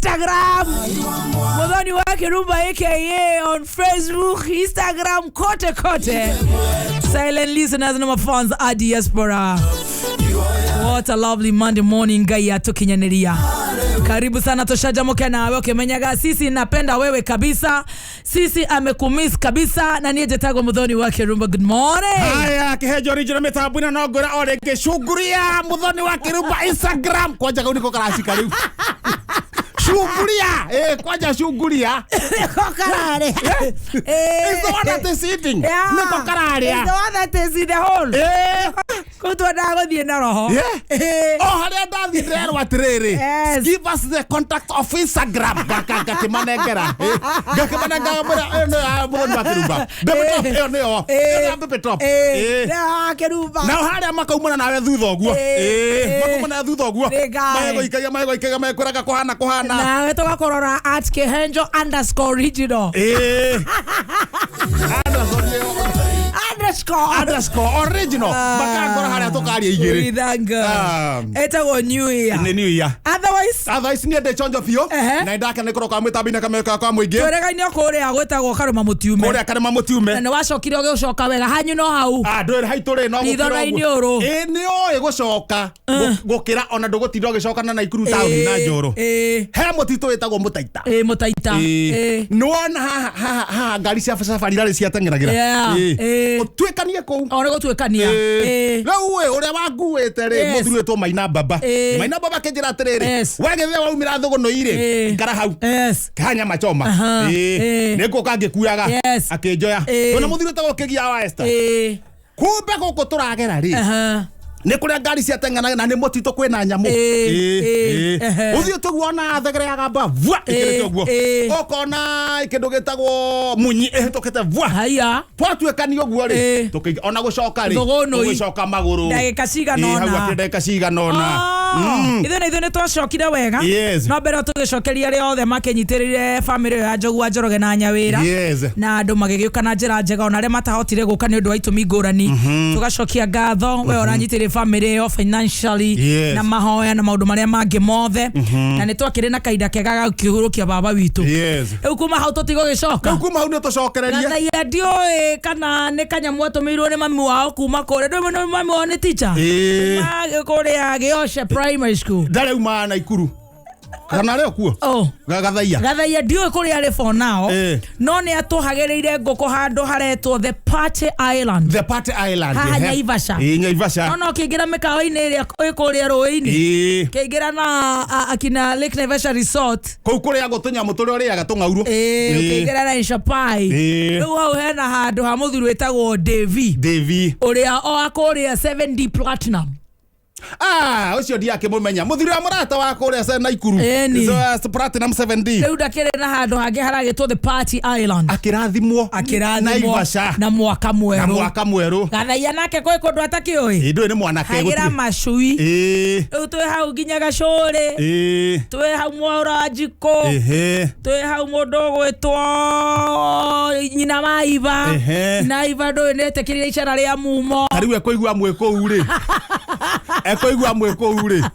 Instagram, Muthoni wa Kirumba aka on Facebook, Instagram, kote kote. Silent listeners na mafans a diaspora. What a lovely Monday morning Ngai atukinyanĩria. Karibu sana tushajamuke nawe ukimenyaga sisi napenda wewe kabisa. Sisi amekumiss kabisa na niĩ njĩtagwo Muthoni wa Kirumba. Good morning. Haya, kihenjo original mitambo-inĩ no ngwĩra o rĩngĩ cunguria Muthoni wa Kirumba Instagram kwanja kau niko karacika rĩu cunguria, eh, kwanja cunguria. Nĩko kararĩa. It's the one that is eating. Yeah. Nĩko kararĩa. It's the one that is in the hole. Eh. Kũu twendaga gũthiĩ na roho. Yeah. Eh. O harĩa ndathiĩ ndĩrerwo atĩrĩrĩ, Yes. give us the contact of Instagram. Ngakĩmanengera. Eh, ngakĩmanengera ngĩmwĩra, ĩyo nĩyo ya Muthoni wa Kirumba. Baby top, ĩyo nĩyo. Ĩyo nĩ ya Baby top. Eh. Eh. Nĩyo ya Kirumba. Nao harĩa makaumana nawe thutha ũguo. Eh, Eh, eh. makaumana nawe thutha ũguo. Nĩ Ngai. Magũikagia magũikagia mekwĩraga kũhana kũhana. Nawe tũgakũrora @kihenjo_original. Eh. Underscore. Underscore original. Makangora harĩa tũkaria igĩrĩ. We thank God. Ah. Ĩtagwo New Year. Nĩ New Year. Otherwise, Otherwise niĩ ndĩ chonjo biũ. Ehe. Na nĩndakena nĩ kũroka mĩtambo-inĩ kameka kwa mũingĩ. tweregaine kũrĩa gwĩtagwo Karũma Mũtiume. Kũrĩa Karĩma Mũtiume. Na nĩ wacokire ũgĩcoka wega hanyu no hau. Ah, ndũĩ haitũ rĩ no Ritho gũkĩra na ũguo. iniũrũ. Ĩ nĩ ũĩ gũcoka gũkĩra ona ndũgũtinda ũgĩcoka na Naikuru taũni na Njũrũ. Ĩ. He mũtitũ wĩtagwo Mũtaita. Ĩ Mũtaita. Ĩ. Nĩwona haha haha haha ngari cia safari rally ciateng'eragĩra. Yeah. Ĩ. Ũtuĩkanie kũu. O nĩ gũtuĩkania. Ĩ. Rĩu ĩ ũrĩa wanguĩte rĩ Yes. mũthuri wĩtwo Maina Baba. Ĩ. Maina Baba akĩnjĩra atĩrĩrĩ, Yes. we gĩthĩ waumĩra thũgũnũ-irĩ Ĩ. ikara hau Yes. kanya machoma. Aha. Ĩ. Ĩ. Nĩngũka ngĩkuaga. Yes. Akĩnjoya. Ĩ. Twĩna mũthuri wĩtagwo Kĩgia wa Esther. Ĩ. Kumbe gũkũ tũragera rĩ Aha. nĩ kũrĩa ngari ciateng'eraga na nĩ mũtitũ kwĩna nyamũ. Ĩ, ĩ, ehe. Ũthiĩte ũguo ona thegere ya gamba vua ĩkĩrĩte ũguo. ĩ. Ũkona kĩndũ gĩtagwo munyi ĩhĩtũkĩte vua. Haiya. Twatuĩkania ũguo rĩ Ĩ. ona gũcoka rĩ Thũgũnũi. ũgĩcoka magũrũ Ndagĩka cigana Ĩ, hau ũna. akĩrĩ ndagĩka cigana ũna. Ithuĩ na ithuĩ nĩ twacokire wega. Yes. No mbere tũgĩcokeria arĩa othe makĩnyitĩrĩire bamĩrĩ ĩyo ya Njogu wa Njoroge na Nyawĩra. Yes. Na andũ magĩgĩũka na njĩra njega ona arĩa matahotire gũka nĩ ũndũ wa itũmi ngũrani. Tũgacokia ngatho we ũranyitĩrĩire bamĩrĩ ĩyo financially Yes. na mahoya na maũndũ marĩa mangĩ mothe. Na nĩ twakĩrĩ na kahinda kega ga gũkĩhurũkia baba witũ. Yes. Rĩu kuma hau tũtigũgĩcoka. Rĩu kuma hau nĩ tũcokererie. Gathaia ndiũĩ kana nĩ kanyamũ atũmĩirwo nĩ mami wao kuma kũrĩa ndũĩ nĩ mami wao nĩ teacher. Ĩ. Kuma kũrĩa Gĩoce Primary School. Ndarĩ umaga Naikuru kana arĩ o kuo. Oh. Gathaia. Gathaia ndiũĩ kũrĩa arĩ for now. Ĩ. No nĩ atũhagĩrĩire ngũkũ handũ haretwo The Party Island. The Party Island. Haha ehe. Naivasha. Ĩ, Naivasha. No no ũkĩingĩra mĩkawa-inĩ ĩrĩa ĩ kũrĩa rũĩ-inĩ. Ĩ. Ũkĩingĩra na akina Lake Naivasha Resort. Kũu kũrĩagwo tũnyamũ tũrĩa ũrĩaga tũng'aurũ. Ĩ, ũkĩingĩra na Ishapai. Ĩ. Rĩu hau hena handũ ha mũthuri wĩtagwo Davy. Davy. Ũrĩa o akũrĩa 7D Platinum. Ah, ũcio ndiakĩmũmenya mũthuri wa mũrata wa kũrĩa Naikuru. Ĩni. Platinum 7D. Rĩu ndakĩrĩ na handũ hangĩ haragĩtwo The Party Island. Akĩrathimwo. Akĩrathimwo Naivasha. na mwaka Na mwerũ. mwaka mwerũ. Gathaia nake kwĩ kũndũ atakĩũĩ. Ĩ, ndũĩ nĩ mwanake Hagĩra gũtirĩ. macui. Ĩ. Rĩu twĩ hau nginya gacũrĩ. Ĩ. Twĩ hau Mwaũra wa Njikũ. Ehe. Twĩ hau mũndũ ũgwĩtwo nyina wa Iva. Ehe. Na Iva ndũĩ nĩetĩkĩrire icera rĩa mumo. Ta rĩu ekũigua mwĩ kũu rĩ. Ekũigua mwĩ kũu rĩ.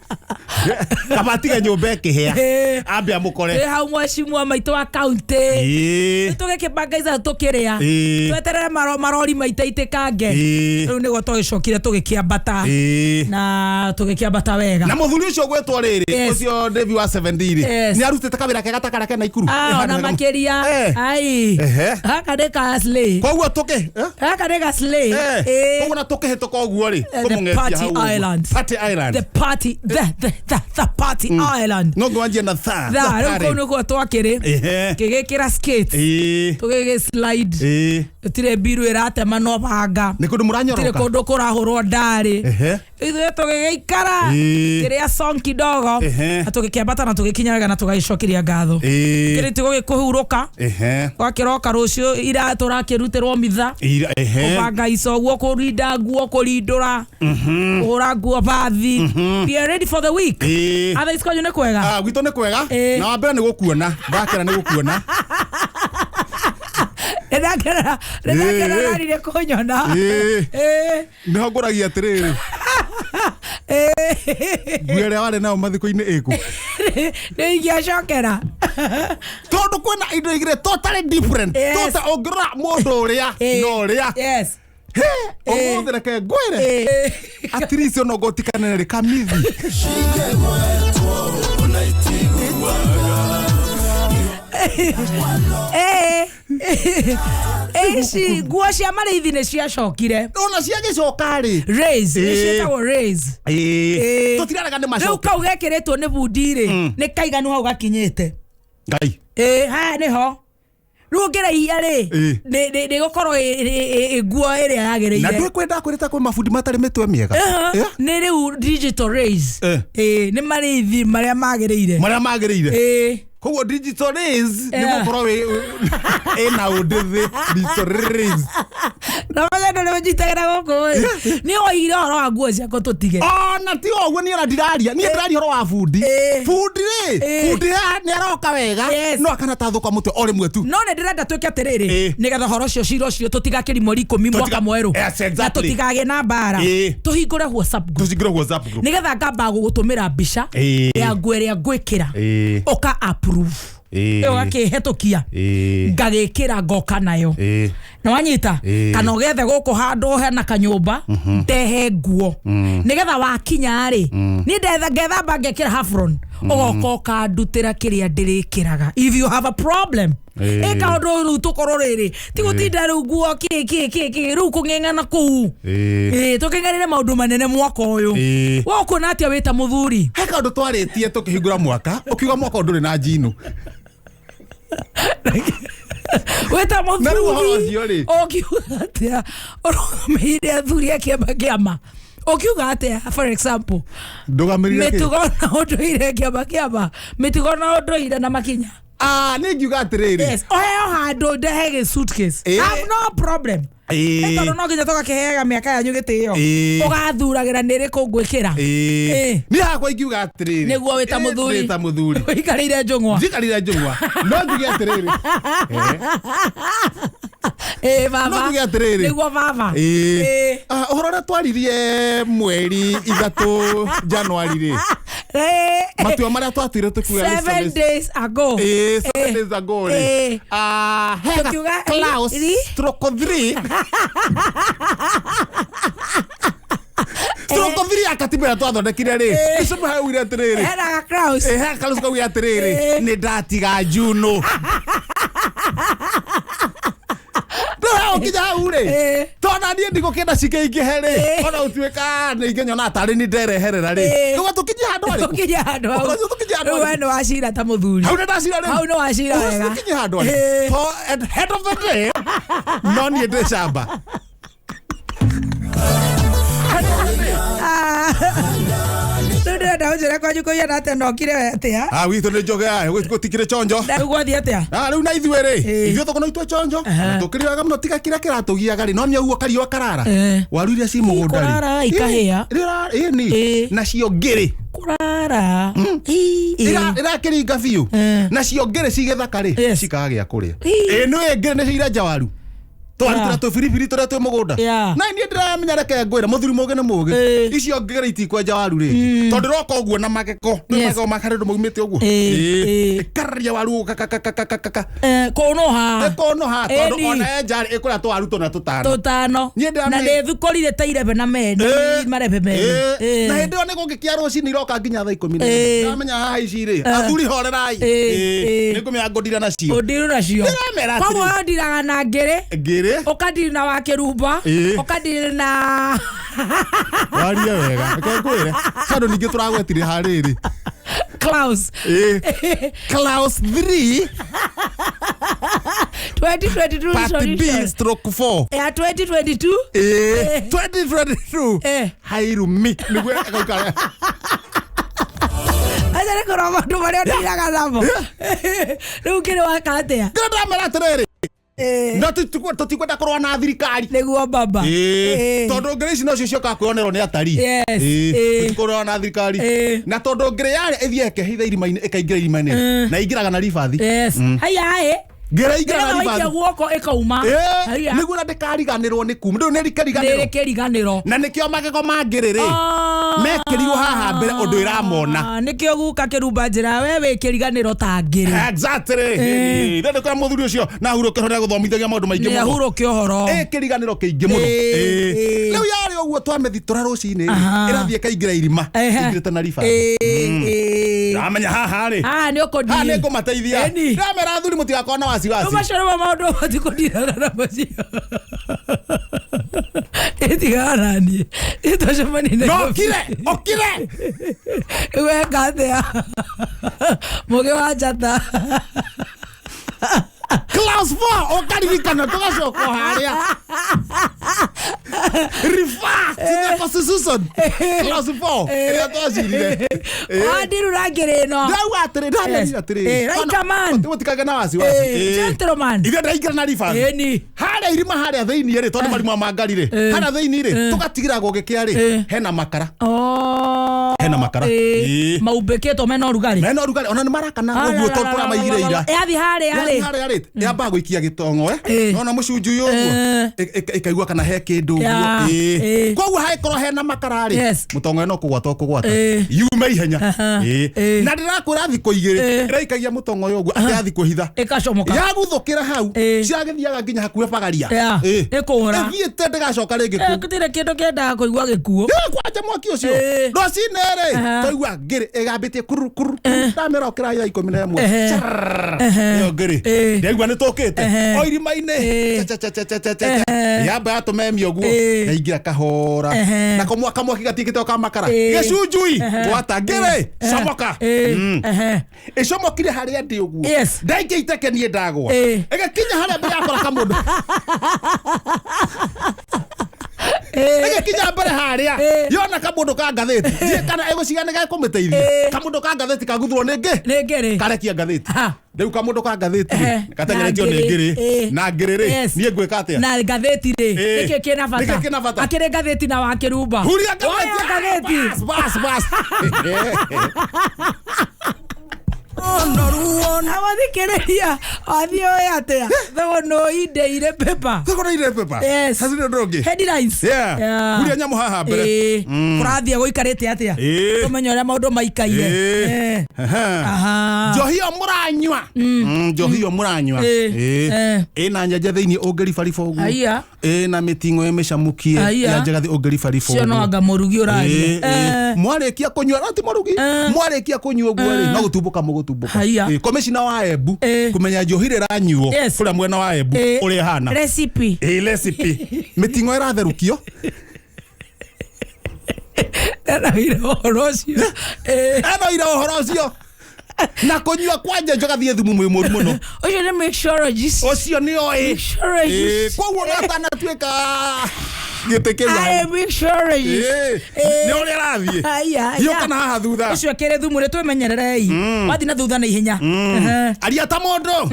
Kaba atige nyũmba ĩkĩhĩa. Ĩ. Ambe amũkore. Twĩ hau mwecimua maitũ wa kaunti. Ĩ. Tũgĩkĩbanga ica tũkĩrĩa. Ĩ. Tweterere marori maitaitĩkange. Ĩ. Rĩu nĩguo twagĩcokire tũgĩkĩambata. Ĩ. Na tũgĩkĩambata wega. Na mũthuri ũcio ũgwĩtwo rĩrĩ Yes. ũcio Davy wa 7D rĩ Yes. nĩ arutĩte kawĩra kega ta karĩa ke Naikuru. Ah, ona makĩria. Eh. Ai. Ehe. Gaka nĩ ka slay. Koguo tũkĩ eh? Gaka nĩ ga slay. Eh. Ĩ. Koguo na tũkĩhĩtũka ũguo rĩ The tũmũng'etia Party hau ũguo. Island. Party Island. The party the party island. No ngwanjie na tha. Tha rĩu kũu nĩkuo twakĩrĩ. Ehe. Ngĩgĩkĩra skates. Ĩ. Tũgĩgĩ slide. Ĩ. Gũtirĩ mbiru ĩratema no banga. Nĩ kũndũ Gũtirĩ mũranyoroka. kũndũ kũrahũrwo ndarĩ. Ehe. Ithuĩ tũgĩgĩikara. Ĩ. Kĩrĩa song kidogo. Ehe. Na tũgĩkĩambata na tũgĩkinya wega na tũgagĩcokeria ngatho. Ĩ. Kĩrĩ tigũgĩkũhurũka. Ehe. Gwakĩroka rũciũ ira tũrakĩrutĩrwo mitha. Ira ehe. Kũbanga ico ũguo kũrinda nguo kũrindũra kũhũra nguo bathi. We are ready for the week. Ĩ. Otherwise kwanyu nĩ kwega. Ah, gwitũ nĩ kwega Ĩ. na wa mbere nĩ gũkuona ndakena nĩ gũkuona. Nĩndakena nĩndakena Ĩ. rarire kũnyona. Ĩ. Ĩ. Nĩho ngũragia atĩrĩrĩ. Nguo ĩrĩa warĩ nayo mathiko-inĩ ĩkũ? Nĩ ingĩacokera. Tondũ kwĩna indo igĩrĩ totally different. Yes. Tota ũngĩrora mũndũ ũrĩa na ũrĩa. Yes. He, ũmũthĩ reke ngwĩre. At least ona ũngĩtikanĩre rĩ kamithi. Ici nguo cia marĩithi nĩ ciacokire. Ona ciagĩcoka rĩ. Raise, nĩ ciĩtagwo raise. Ĩĩ. Tũtirarega nĩ Rĩu macoke. kau gekĩrĩtwo nĩ bundi rĩ, nĩ kaiganu hau gakinyĩte. Ngai. Ĩĩ, haya nĩho. Rĩu ũngĩraihia rĩ, Ĩĩ. nĩ gũkorwo ĩ nguo ĩrĩa Na yagĩrĩire. ndwĩ kwenda kwĩrĩta kwĩ mabundi matarĩ mĩtwe mĩega. Aha, nĩ rĩu digital raise. Ĩĩ, nĩ marĩithi marĩa magĩrĩire. Marĩa magĩrĩire. Ĩĩ. Koguo digital raise nĩ Yeah. gũkorwo ĩna ũndĩthĩ digital raise. Na manya ndũ nĩ gũkũ ĩ. Nĩ woigire ũhoro wa nguo ciakwa tũtige. Ona ti ũguo niĩ ona ndiraria niĩ ndĩraria ũhoro wa bundi. Bundi rĩ, bundi nĩ aroka wega Yes. no akana tathũka mũtwe o rĩmwe tu. No nä ndä renda twä ke atä rä rä nä getha horo å cio cira å cio tå tigakĩri mweri ikå mwaka mwerå. Yes, Na exactly. tå tigagä na mbara. Tå hingå re WhatsApp group. Tũcingĩre WhatsApp group. Nä getha ngamba gå gå tå mä ra mbica ya nguo ä rä a ngwä kä ra å ka approve. Ä yo gakä hetå kia ngagä kä ra ngoka nayo. Nä wanyita? Kana å gethe gå kå handå hena kanyåmba ndehe nguo nä getha wakinya rä niä ngethamba ngekä ra hafron å goka å kandutä ra kä rä a ndä rä kä raga. If you have a problem, ä kaå rä u tå korwo rä rä ti gå tinda rä u nguo kä kä kä kä rä u kå ng'eng'ana kå u tå kä ng'anä re maå ndå manene mwaka å yå. We å kuona atä a wä ta må thuri? He kaũndũ twarĩtie tũkĩhingũra mwaka ũkiuga mwaka ũyũ ndũrĩ na njino. Wä ta Na rĩu ũhoro ũcio rĩ? må thuri ũkiuga atä a ũrũgamĩrĩire athuri a kĩama kĩama ũkiuga atä a, for example? Ndũgamĩrĩire kĩ? Mĩtugo na ũndũire kĩama kĩama mĩtugo na ũndũire na makinya. Ah, nĩ ngiuga atĩrĩrĩ. Yes, ũheo handũ ndehe gĩ suitcase. Have no problem. Tondũ no nginya tũgakĩheaga mĩaka yanyu gĩtĩo. Ũgathuragĩra nĩ rĩkũ ngwĩkĩra. Niĩ hakwa ingiuga atĩrĩrĩ. Nĩguo wĩ ta mũthuri. Ndĩ ta mũthuri. Ũikarĩire njũng'wa. Njikarire njũng'wa no njuge atĩrĩrĩ. Ĩĩ baba. No njuge atĩrĩrĩ. Nĩguo baba. Ĩĩ. Ah, ũhoro ũrĩa twaririe mweri 3 Januari rĩ, matua marĩa twatuire tũkiuga nĩ 7 days ago. Ĩĩ, 7 days ago rĩ. Ah, hega Tũkiuga, Klaus ri? stroke 3 stroke 3 ya katiba ĩrĩa twathondekire rĩ, Bishop haugire atĩrĩrĩ. Hena Klaus. Ĩĩ, he Klaus kaugire atĩrĩrĩ, nĩ ndatiga Juno rĩu kinya hau rĩ, tona niĩ ndigũkĩenda cikĩingĩhe rĩ, ona gũtuĩka nĩ ingĩnyona tarĩ nĩ ndereherera rĩ, rĩu tũkinye handũ harĩkũ? Tũkinye handũ hau. Ũhoro ũcio tũkinye handũ Rĩu we harĩkũ? nĩ wacira ta mũthuri. Hau nĩ ndacira rĩu. Hau nĩ wacira Ũhoro ũcio wega. tũkinye handũ harĩkũ? To at head of the day no niĩ ndĩ camba. Rĩu ndĩrenda ũnjĩre kwanyu kũhiana atĩa na ũkire we atĩa? Ah, witũ nĩ njoge aya gũtikĩrĩ chonjo. Rĩu gwathiĩ atĩa? Ah, rĩu na ithuĩ rĩ, ithuĩ tũkono itwe chonjo tũkĩrĩ wega mũno tiga kĩrĩa kĩratũgiaga rĩ no nĩ ũguo kariũa karara. Waru iria ci mũgũnda rĩ Kũrara, ikahĩa. Ĩĩ ni nacio ngĩrĩ Kũrara. Ĩ, ĩ. Ĩrakĩringa biũ. Nacio ngĩrĩ ci gĩthaka rĩ, cikaga gĩa kũrĩa. Ĩĩ nĩ ngĩrĩ nĩcio irenja waru twarutĩra tũbiribiri tũrĩa twĩ mũgũnda. Na niĩ ndĩramenya reke ngwĩre mũthuri mũgĩ nĩ mũgĩ. Icio ngĩrĩ itikwenja waru rĩngĩ tondũ roka ũguo na magego nĩ magego makarĩ ũndũ maumĩte ũguo. Ĩkararia waru kakakakakaka. Kũnũha. Ĩkonoha tondũ Ĩni. ona enja rĩ ĩkũrĩa tũwaru tũna tũtano. Tũtano. Niĩ ndĩramenya- Na nĩ thukũrire ta irebe na merĩ marebe merĩ. Na hĩndĩ ĩyo nĩ gũgĩkĩa rũcinĩ iroka nginya thaa 11. Ndamenya haha ici rĩ athuri horerai. Nĩ ngũmenya ngũndira nacio. Ũndiru nacio. Ndĩramera atĩrĩ. Koguo ũndiraga na ngĩrĩ. Ngĩrĩ. Ũkandiri na wakĩrumba. Ũkandiri na Warie wega reke ngwĩre tondũ ningĩ tũragwetire harĩrĩ. Klaus. Klaus 3 2022 part B resolution. stroke 4. Ya 2022. 2022. Hairumi nĩguo ĩgaikara. Aca nĩ kũrora maũndũ marĩa ũndiraga namo. Rĩu kĩrĩ waka atĩa? Ndĩrenda ndamera atĩrĩrĩ, no tũtikwenda kũrũa na thirikari. Nĩguo baba. Tondũ ngĩrĩ ici nocio ciokaga kwĩonerwo nĩ atari. Yes. Tũtikũrũa na thirikari. Na tondũ ngĩrĩ yarĩa ĩthiĩ ĩkehitha irima-inĩ ĩkaingĩra irima-inĩ na ingĩraga na ribathi. Yes. Haya ĩ. Ngĩrĩ ingĩraga na Nĩgetha waikia ribathi. guoko ĩkauma. Haya. Nĩguo na ndĩkariganĩrwo nĩ kuma ndũĩ nĩ Nĩ rĩkĩriganĩrwo rĩkĩriganĩro. na nĩkĩo magego ma ngĩrĩ rĩ. Mekĩrirwo haha mbere ũndũ ĩramona. Nĩkĩo guka kĩrumba njĩra we wĩ kĩriganĩro ta ngĩrĩ. Exactly. Ithe ndĩkora mũthuri ũcio na ahurũke ũrĩa gũthomithagia maũndũ maingĩ Nĩ mũno. ahurũke ũhoro. Ĩ kĩriganĩro kĩingĩ mũno. Ĩĩ. Rĩu yarĩ ũguo twamĩthitũra rũcinĩ Aha. ĩrathiĩ ĩkaingĩra irima ĩingĩrĩte na riba. Ndamenya haha rĩ, Haha nĩ ũkũndi. haha nĩ ngũmateithia. Ĩni. Ndamera athuri mũtigakorwo na wasiwasi. Macio nĩmo maũndũ ũbatiĩ kũndirana na macio. Ĩtigana na niĩ. Nĩtwacemania No Nairobi. okire okire. Weka atĩa? Mũgĩ wa njata. Class 4 ũkaririkana tũgacoka harĩa refer to the constitution class 4 ĩrĩa twacirire. Wandirura ngĩrĩ ĩno. Ndauga atĩrĩ, ndamerire atĩrĩ, Eh, right a man. mũtikagĩa na wasiwasi. Gentleman. Ithuĩ ndaingĩra na ribathi Ĩni. harĩa irima harĩa thĩinĩ rĩ, tondũ marima ma ngari rĩ, harĩa thĩinĩ rĩ tũgatigĩra gũgĩkĩa rĩ, hena makara. Oh. Hena makara. Maumbĩkĩtwo mena ũrugarĩ. Mena ũrugarĩ ona nĩ marakana ũguo tondũ tũramaigire ira. Yathi harĩa rĩ. Harĩa rĩ yambaga gũikia gĩtong'o Ĩĩ. nona mũcunjui ũguo ĩkaigua kana he kĩndũ ũguo. Ya, ĩĩ. Koguo hangĩkorwo hena makara rĩ, Yes. mũtong'o no kũgwata ũkũgwata yume ihenya. Na ndĩrakwĩra thikũ igĩrĩ ĩraikagia mũtong'o ũyũ ũguo atĩ yathi kwĩhitha Ĩkacomoka. yaguthũkĩra hau ciragĩthiaga nginya hakuhĩ bagaria. Ya, ĩkũra. Ĩthiĩte ndĩgacoka rĩngĩ kũu. Gũtirĩ kĩndũ kĩendaga kũigua gĩkuũ. Kwanja mwaki ũcio rũcinĩ rĩ twaigua ngĩrĩ ĩgambĩtie kuru kuru kuru. Ndamĩra ũkĩra thaa 11. Ĩyo ngĩrĩ ndaigua nĩ tũkĩte o irima-inĩ. Cha, cha, cha, cha, cha, cha, cha. Yamba yatũmemia ũguo yaingĩra kahora nako mwaka mwaki gatiĩkĩte o ka makara gĩcunjui gwata ngĩrĩ comoka. Ĩcomokire harĩa ndĩ ũguo. Ndaingĩ iteke niĩ ndagwa ĩgĩkinya harĩa mbere yakora kamũndũ ĩgĩkinya mbere harĩa yona kamũndũ ka ngathĩti ndiĩ kana ĩgũciga nĩ gekũmĩteithia. Kamũndũ ka ngathĩti kaguthwo nĩ ngĩ Nĩ ngĩrĩ. karekia ngathĩti. Ha. Rĩu kamũndũ ka ngathĩti rĩ gatengeretio Na nĩ ngĩrĩ. ngĩrĩ na ngĩrĩ rĩ niĩ ngwĩka atĩa? Na ngathĩti rĩ nĩkĩ kĩna bata? Nĩkĩ kĩna bata? Akĩrĩ ngathĩti na wakĩrumba. Huria Oya ngathĩti. ngathĩti. Bas bas bas. Awathikĩrĩria wathiĩ ũĩ atĩa thogo no indeire paper. Thogora ire pepa. Yes. Hatirĩ ũndũ ũngĩ. Headlines. Yeah. Yeah. Huria nyamũ haha mbere. Kũrathiĩ gũikarĩte atĩa Ĩĩ. tũmenye ũrĩa maũndũ maikaire. Aha. Njohi ĩyo mũranyua. Njohi ĩyo mũranyua. Ĩna nyenje thĩinĩ ũngĩribariba ũguo. Aya. Ĩna mĩting'o ĩmĩcamũkie Aya. ya njagathi ũngĩribariba Cio no ũguo. anga mũrugi ũraria. Mwarĩkia kũnyua no ti mũrugi, mwarĩkia kũnyua ũguo rĩ no gũtumbũka mũgũtumbũka. Haiya. Komishina wa Embu kũmenya njohi ĩrĩa ĩranyuo Yes. kũrĩa mwena wa Embu ũrĩa ĩhana. Recipe. Recipe mĩting'o ĩratherũkio. Ndanaire ũhoro ũcio. Enoire ũhoro ũcio na kũnyua kwanja njogathie thumu mwĩ mũru mũno. Ũcio nĩ mixologist. Ũcio nĩ oĩ. Mixologist. Koguo atanatuĩka gĩtĩ kĩu Arĩ mixologist. Nĩ ũrĩa arathiĩ. Aya, aya. Hiũka na haha thutha. Ũcio akĩrĩ thumu rĩ twĩmenyererei wathiĩ na thutha na ihenya. Aria ta mũndũ.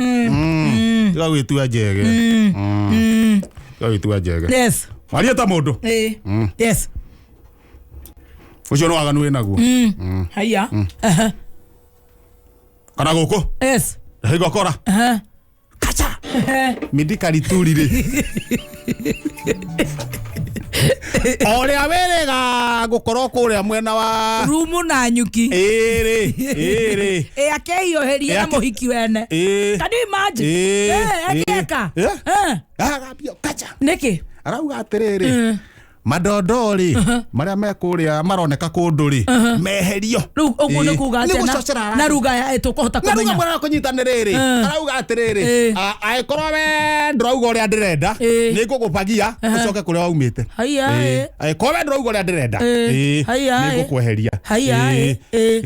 Tiga gwĩtua njege. Tiga gwĩtua njege. Yes. Aria ta mũndũ. Yes. Ũcio nĩ waganu wĩnaguo. Haiya. Kana gũkũ Yes. hingokora kacha mindikarituri rĩ o ũrĩa wĩrĩga gũkorwo kũrĩa mwena wa Rumu na nyuki. ĩrĩ ĩrĩ Ĩ akehiũhĩria na mũhiki wene. Can you imagine? Akĩeka. Agambio kacha. Nĩkĩ? Arauga atĩrĩrĩ, madondo rĩ marĩa me kũrĩa maroneka kũndũ rĩ meherio. Rĩu ũguo nĩ kuga Nĩ atĩa gũcocera na ruga ya tũkũhota na ruga kũmenya. mwena wa kũnyita rĩrĩ arauga atĩrĩrĩ, angĩkorwo we ndũrauga ũrĩa ndĩrenda nĩ ngũgũbagia ũcoke kũrĩa waumĩte. Haiya, Angĩkorwo we ndũrauga ũrĩa ndĩrenda Haiya, nĩ ngũkweheria. Haiya,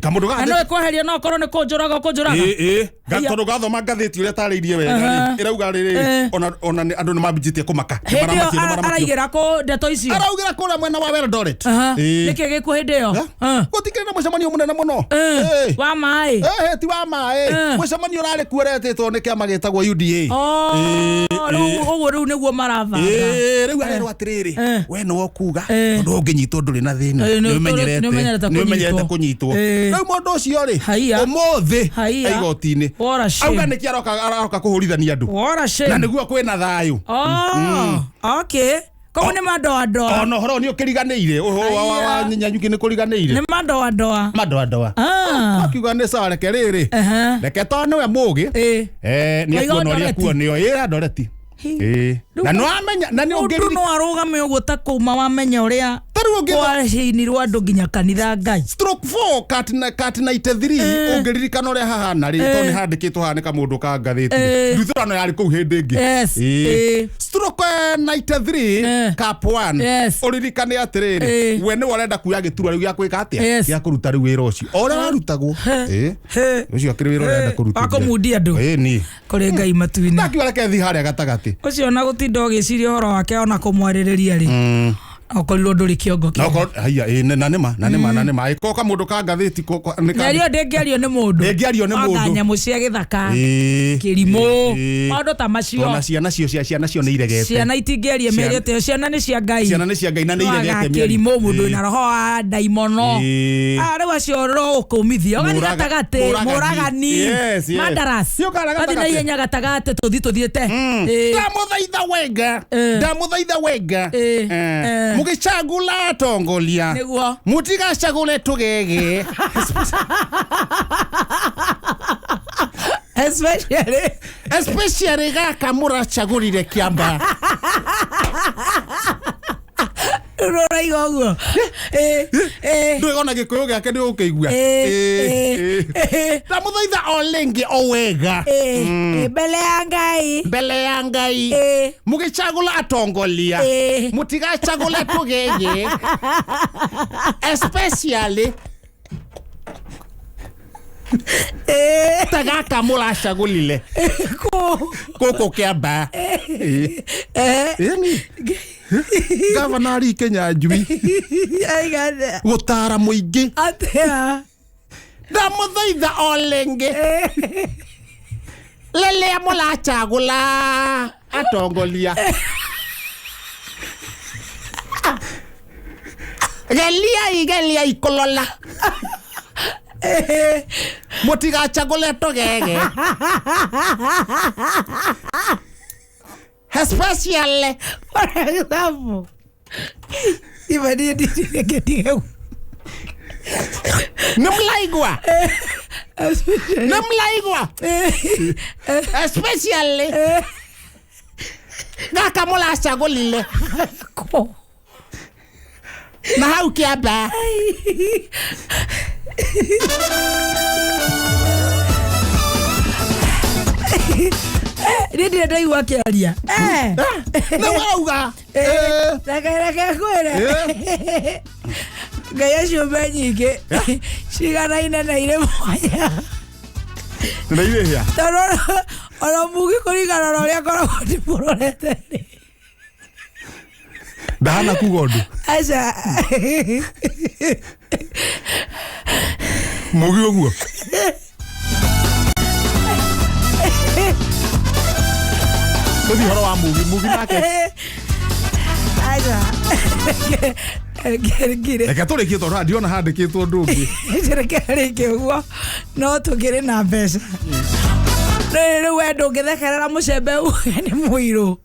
Kamũndũ Na no ĩkweheria no korwo nĩ kũnjũraga ũkũnjũraga. Haiya. Tondũ gathoma ngathĩti ũrĩa tarĩirie wega rĩ ĩrauga rĩrĩ ona andũ nĩ mambĩtie kũmaka. Nĩ Hĩndĩ ĩyo maramakio, nĩ maramakio. araigĩra kũ ndeto icio. Araugĩra kũrĩa mwena wa Eldoret. Nĩkĩ gĩkuo hĩndĩ ĩyo? Gũtikĩrĩ na mũcemanio mũnene mũno. Wa maĩ. Ti wa maĩ, mũcemanio ũrarĩ kuo ũretĩtwo nĩ kĩama gĩtagwo UDA. Oh, rĩu ũguo rĩu nĩguo marabanga. Rĩu arerwo atĩrĩrĩ, we nĩwe ũkuga tondũ ũngĩnyitwo ndũrĩ na thĩna, nĩ ũmenyerete nĩ ũmenyerete kũnyitwo. Rĩu mũndũ ũcio rĩ Haiya. ũmũthĩ Haiya. igoti-inĩ What a shame. auga nĩkĩ aroka kũhũrithania andũ What a shame. na nĩguo kwĩna thayũ. Oh, okay. Koguo nĩ madoadoa. Ona ũhoro nĩ ũkĩriganĩire, ũhoro wa Nyanyuki nĩ kũriganĩire. Nĩ madoadoa. Madoadoa. Ah. Akiuga nĩ sawa, reke rĩrĩ. Aha. Reke tondũ nĩwe mũgĩ. Ĩĩ. Nĩ Waiga ekuona ũrĩa Ndoreti. ekuonio. Ĩ Ndoreti. Hi. Ĩ. Na nĩ wamenya na nĩ Mũndũ ũngĩririkana. no arũgame ũguo ta kũma wamenya ũrĩa Ta rĩu ũngĩ kwacinirwo andũ nginya kanitha Ngai. stroke 4 cat na cat 93 ũngĩririkana ũrĩa hahana rĩ, tondũ nĩ handĩkĩtwo haha nĩ kamũndũ ka ngathĩti nduthũrano yarĩ kũu hĩndĩ ĩngĩ. Yes. Ĩĩ. Ĩĩ. Stroke 93 cap 1 Yes. ũririkane atĩrĩrĩ, Ĩĩ. we nĩwe ũrenda kuoya gĩturwa rĩu gĩa kwĩka atĩa, Yes. gĩa kũruta rĩu wĩra ũcio o ũrĩa warutagwo. Ĩĩ. Ũcio akĩrĩ wĩra ũrenda kũruta Wa kũmundia andũ. Ĩĩ ni Kũrĩ Ngai matu-inĩ. ndakiuga reke thiĩ harĩa gatagatĩ. Ũcio ona gũtinda ũgĩciria ũhoro wake ona kũmwarĩrĩria rĩ, okorirwo ndũrĩ kĩongo Na kĩega. okorwo haiya, ĩĩ, na nĩma na nĩma na nĩma ĩko kamũndũ ka ngathĩti nĩ ka- Mĩario ndĩngĩario nĩ mũndũ. Ndĩngĩario nĩ Anga mũndũ. nyamũ cia gĩthaka. Ĩĩ. Kĩrimũ. Ĩĩ. Maũndũ ta macio. Ona ciana cio cia ciana cio nĩ iregete. Ciana itingĩaria mĩario ta ĩyo, ciana nĩ cia Ngai. Ciana nĩ cia Ngai na nĩ No iregete anga mĩario. kĩrimũ mũndũ Ĩĩ. wĩna roho wa ndaimono. Ĩĩ. Ah, rĩu acio roho ũkũmithia ũgathiĩ Mũraga- gatagatĩ mũragani. mũragani. Yes, yes. Murderers. Nĩ ũkara Ũgathiĩ na gatagatĩ. ihenya gatagatĩ tũthiĩ tũthiĩte. Ĩĩ. Ndamũthaitha wenga. Ĩĩ. Ndamũthaitha wenga. Ĩĩ. Ĩĩ. Mũgĩcagũra atongoria. Nĩguo. Mũtigacagũre tũgege. Especially Especially gaka mũracagũrire Kĩamba. rũraiga ũguo. Ĩĩ, ĩĩ. Ndũĩ ona gĩkũyũ gĩake nĩ ũkĩigua. Ĩĩ, ĩĩ, ĩĩ. Ndamũthaitha o rĩngĩ o wega. Ĩĩ, ĩĩ, mbere ya Ngai. Mbere ya Ngai. Ĩĩ. Mũgĩcagũra atongoria. Ĩĩ. Mũtigacagũre tũgege. Especially Ĩĩ. ta gaka mũracagũrire Kũ. gũkũ Kĩamba. Ĩĩ. Eh. Ĩni. Gavana Ari Kinyanjui Aigana. gũtara mũingĩ. Atĩa. Ndamũthaitha o rĩngĩ rĩrĩa mũracagũra atongoria, geriai geriai kũrora mũtigacagũre tũgege, especially For example, iba niĩ ndirĩ nĩ mũraigua, nĩ mũraigua, especially gaka mũracagũrire Kũ. na hau Kĩamba. Niĩ ndirĩ ndaigua akĩaria. Eh. Nĩ warauga. Reke reke ngwĩre. Ngai acio me nyingĩ ciganaine na irĩ mwanya. Na irĩhĩa. Tondũ ona mugi kũringana na ũrĩa ngoragwo ndĩmũrorete rĩ. Ndahana kuga ũndũ. Aca. Mugi ũguo. Tũthiĩ ũhoro wa mugi mugi nake. Aca. Reke ngire. Reke tũrĩkie tondũ ndiona handĩkĩtwo ũndũ ũngĩ. Reke rĩke ũguo no tũkĩrĩ na mbeca. Rĩrĩ rĩu we ndũngĩthekerera mũcembe uge nĩ mũirũ.